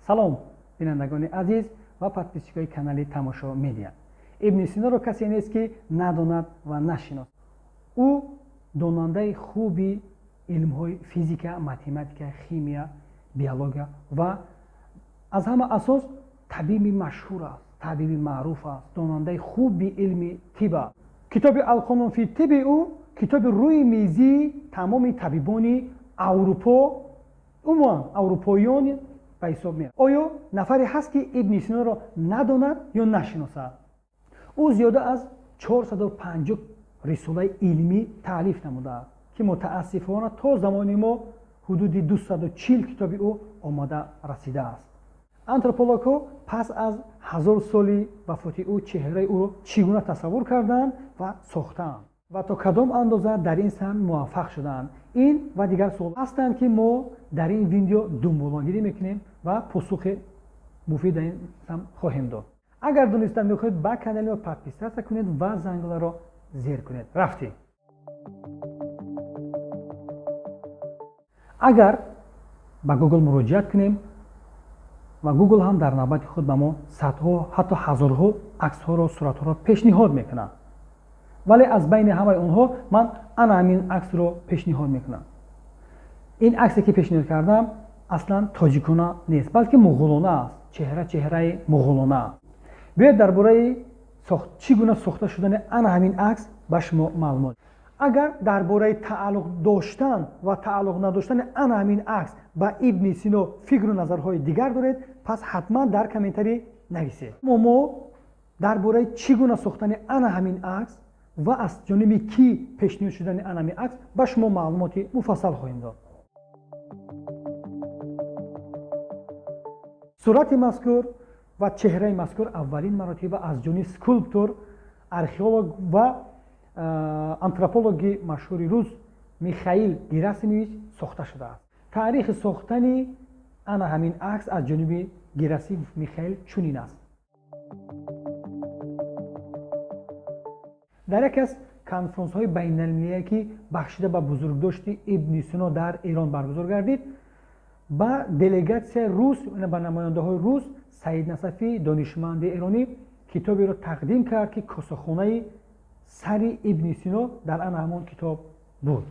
Салом, бинандагони азиз ва подписчикои канали Тамошо Медиа. Ибни Синоро касе нест, ки надонад ва нашиносад. Ӯ донандаи хуби илмҳои физика, математика, химия, биология ва аз ҳама асос табиби машҳур аст, табиби маъруф аст, донандаи хуби илми тиб аст. Китоби Алқонун фи тиби ӯ китоби рӯи мизии тамоми табибони Аврупо, умуман аврупоиён ба ҳисоб меояд. Оё нафаре ҳаст, ки Ибни Синоро надонад ё нашиносад? Ӯ зиёда аз 450 рисолаи илмӣ таълиф намудааст, ки мутаассифона то замони мо ҳудуди 240 китоби ӯ омода расидааст. Антропологҳо пас аз 1000 соли вафоти ӯ чеҳраи ӯро чӣ гуна тасаввур карданд ва сохтаанд ва то кадом андоза дар ин самт муваффақ шудаанд? Ин ва дигар суол ҳастанд, ки мо дар ин видео думболагирӣ мекунем ва посухи муфид дар ин самт хоҳем дод. Агар донистан мехоҳед, ба канали мо подписаться кунед ва зангларо зер кунед. Рафтем. Агар ба Гугл муроҷиат кунем ва Гугл ҳам дар навбати худ ба мо садҳо, ҳатто ҳазорҳо аксҳоро, суратҳоро пешниҳод мекунад, вале аз байни ҳамаи онҳо ман ана ҳамин аксро пешниҳод мекунам. Ин аксе, ки пешниҳод кардам, аслан тоҷикона нест, балки муғулона аст. Чеҳра чеҳраи муғулона аст. Биёед, дар бораи чӣ гуна сохта шудани ана ҳамин акс ба шумо маълумот. Агар дар бораи тааллуқ доштан ва тааллуқ надоштани ана ҳамин акс ба Ибни Сино фикру назарҳои дигар доред, пас ҳатман дар комментарӣ нависед. Мо дар бораи чӣ гуна сохтани ана ҳамин акс ва аз ҷониби кӣ пешниҳод шудани ана ҳамин акс ба шумо маълумоти муфассал хоҳем дод. Сурати мазкур ва чеҳраи мазкур аввалин маротиба аз ҷониби скулптор, археолог ва антропологи машҳури рус Михаил Герасимович сохта шудааст. Таърихи сохтани ана ҳамин акс аз ҷониби Герасимов Михаил чунин аст. Дар яке аз конфронсҳои байналмилалие, ки бахшида ба бузургдошти Ибни Сино дар Эрон баргузор гардид, ба делегатсияи рус, ба намояндаҳои рус Саид Насафӣ, донишманди эронӣ, китоберо тақдим кард, ки косахонаи сари Ибни Сино дар ана ҳамон китоб буд,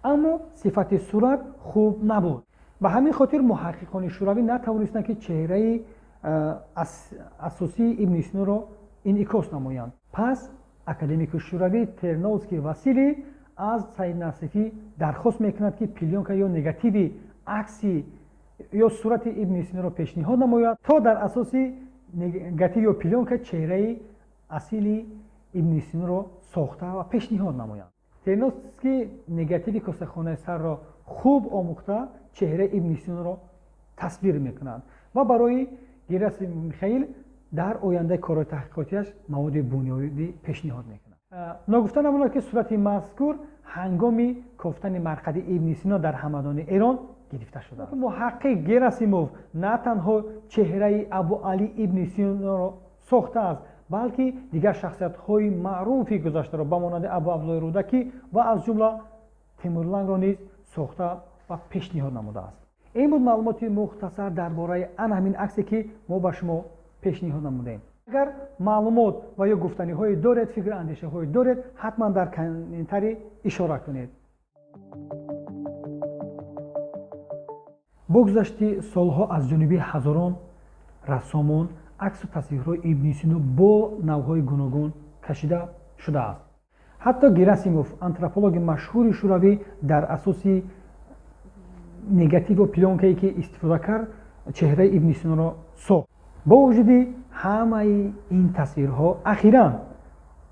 аммо сифати сурат хуб набуд. Ба ҳамин хотир муҳаққиқони шӯравӣ натавонистанд, ки чеҳраи асосии Ибни Синоро инъикос намоянд. Пас академики шӯравӣ Терновский Василий аз Саид Насифӣ дархост мекунад, ки плёнка ё негативи акси ё сурати Ибни Синоро пешниҳод намояд, то дар асоси негатив ё плёнка чеҳраи асили Ибни Синоро сохта ва пешниҳод намояд. Терновский негативи косахонаи сарро хуб омӯхта, чеҳраи Ибни Синоро тасвир мекунад ва барои Герасим Михаил дар ояндаи корҳои таҳқиқотиаш маводи бунёдӣ пешниҳод мекунад. Ногуфта намонад, ки сурати мазкур ҳангоми кофтани марқади Ибни Сино дар Ҳамадони Эрон гирифта шудааст. Муҳаққиқ Герасимов на танҳо чеҳраи Абуалӣ Ибни Синоро сохтааст, балки дигар шахсиятҳои маъруфи гузаштаро ба монанди Абу Абдуллои Рӯдакӣ ва аз ҷумла Темурлангро низ сохта ва пешниҳод намудааст. Ин буд маълумоти мухтасар дар бораи ана ҳамин аксе, ки мо ба шумо пешниҳод намудем. Агар маълумот ва ё гуфтаниҳое доред, фикру андешаҳое доред, ҳатман дар комментарӣ ишора кунед. Бо гузашти солҳо аз ҷониби ҳазорон рассомон аксу тасвирҳои Ибни Сино бо навъҳои гуногун кашида шудааст. Ҳатто Герасимов, антропологи машҳури шӯравӣ, дар асоси негативу плёнкае, ки истифода кард, чеҳраи Ибни Синоро сохт. Бо вуҷуди ҳамаи ин тасвирҳо, ахиран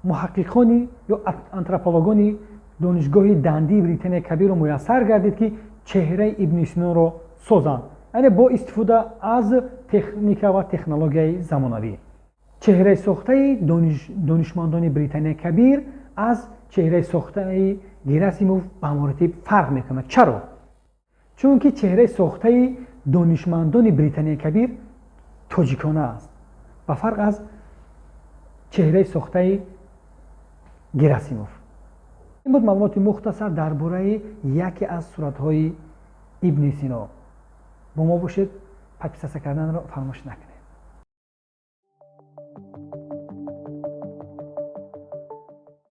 муҳаққиқони ё антропологони Донишгоҳи Дандии Британияи Кабирро муяссар гардид, ки чеҳраи Ибни Синоро созанд, яъне бо истифода аз техника ва технологияи замонавӣ. Чеҳраи сохтаи донишмандони Британияи Кабир аз чеҳраи сохтаи Герасимов ба маротиб фарқ мекунад. Чаро? Чунки чеҳраи сохтаи донишмандони Британияи Кабир тоҷикона аст, ба фарқ аз чеҳраи сохтаи Герасимов. Ин буд маълумоти мухтасар дар бораи яке аз суратҳои Ибни Сино. Бо мо бошед. Подписаться карданро фаромӯш накунед.